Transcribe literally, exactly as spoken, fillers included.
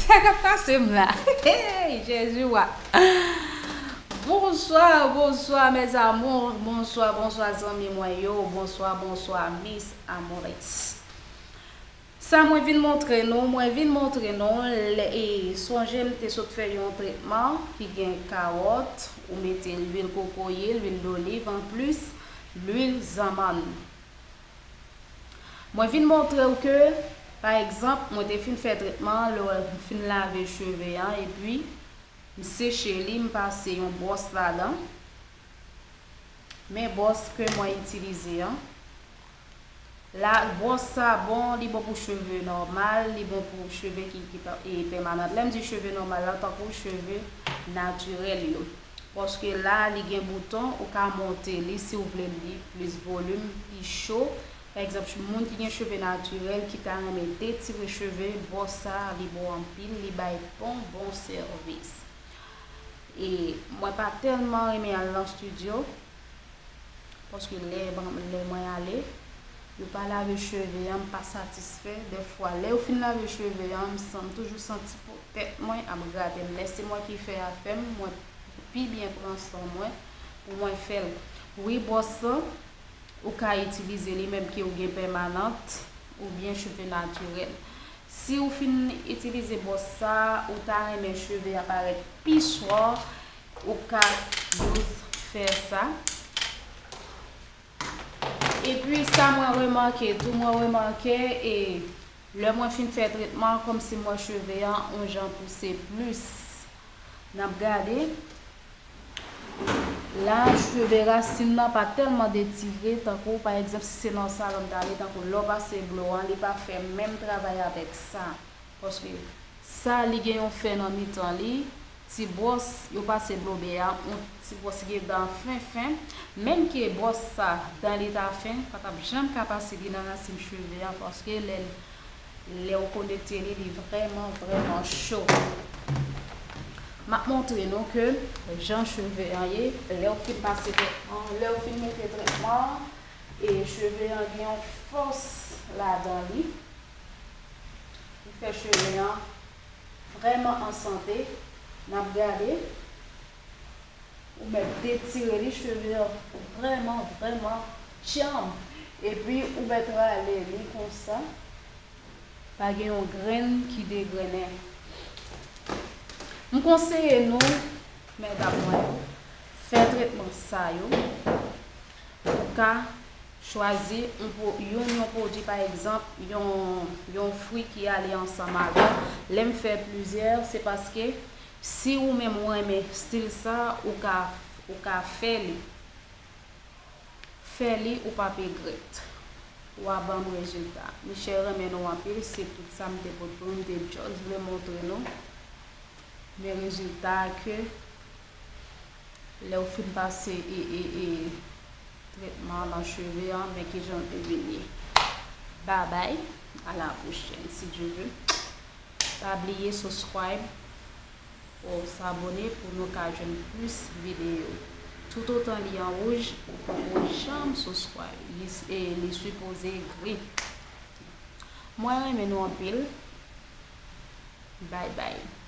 Sa k ap pase m la? Hey, Jezi wa. Bonswa, bonswa, mes amours. Bonswa, bonswa, zanmi mwen yo. Bonswa, bonswa, mes amours. Sa mwen vin montre nou, mwen vin montre nou, lè, e, sonje m te sot fè yon tretman ki gen kawòt, ou mete lwil kokoye, lwil doliv, anplis, lwil zanmann. Mwen vin montre w ke, pa egzanp, mwen te fin fè tretman, lè m fin lave cheve an, epi m seche li, m pase yon bwòs ladan. Men bwòs ke mwen itilize an. La, bwòs sa bon, li bon pou cheve nòmal, li bon pou cheve ki, ki pa, e, pèmanant. Lè m di cheve nòmal la, tankou cheve natirèl yo. Paske la, li gen bouton, ou ka monte li si w vle li plis volim, pi cho. Pa egzanp, moun ki gen cheve natirèl, ki ta renmen detire cheve, bwòs sa, li bon anpil, li bay bon, bon sèvis. E mwen pa tèlman renmen al nan estidyo, paske lè, lè mwen ale, yo pa lave cheve an, m pa satisfè. Dèfwa, lè yo fin lave cheve an, m san-, m toujou santi po tèt mwen ap grate m. Lè se mwen ki fè afè m, mwen pi byen pran san mwen pou mwen fè l. Wi, bwòs lan, ou ka itilize li menm ke ou gen pèmanant oubyen cheve natirèl. Si ou fin itilize bwòs sa, ou ta renmen cheve a parèt pi swa, ou ka jis fè sa. Epi sa mwen remake tou, mwen remake, e, lè mwen fin fè tretman, kòmsi m wè cheve an, yon jan pouse plis. N ap gade. La, cheve rasin nan pa tèlman detire, tankou, pa egzanp, si se nan salon m t ale, tankou lè w pase blo an, li pa fè menm travay avèk sa. Paske sa, li gen yon fen nan mitan li, ti bwòs, yo pase blo bè a, yon ti bwòs gen dan fen fen, menm ke bwòs sa, dan li ta fen, pa t ap janm ka pase li nan rasin cheve a, paske lè, lè w konekte li, li vrèman, vrèman cho. M ap montre nou ke jan cheve an ye, lè w fin pase tretman, lè w fin mete tretman, e cheve an gen yon fòs ladan li. Li fè cheve an vrèman an sante. N ap gade. Ou mèt detire li, cheve an vrèman, vrèman djanm. Epi ou mèt rale li konsa. Pa gen yon grenn ki degrennen. M konseye nou, medam mwen yo, fè tretman sa yo. Ou ka chwazi yon pwo-, youn, yon pwodui, pa egzanp, yon, yon fwi ki ale ansanm avè l. Lè m fè plizyè, se paske si ou menm ou renmen stil sa, ou ka, ou ka fè li. Fè li, ou p ap regrèt. W a ban m rezilta. Michelle renmen nou anpil, se tout sa m te pote pou nou, m te just vle montre nou. Men rezilta ke lè w fin pase e, e, e, tretman nan cheve an, men kijan l te vin ye. Babay, a la pwochèn, si Dye vle. Pa bliye subscribe, ou sabone pou nou ka jwenn plis videyo. Toutotan li an wouj, ou poko janm subscribe. Li, e, li sipoze gri. Mwen renmen nou anpil. Bye bye.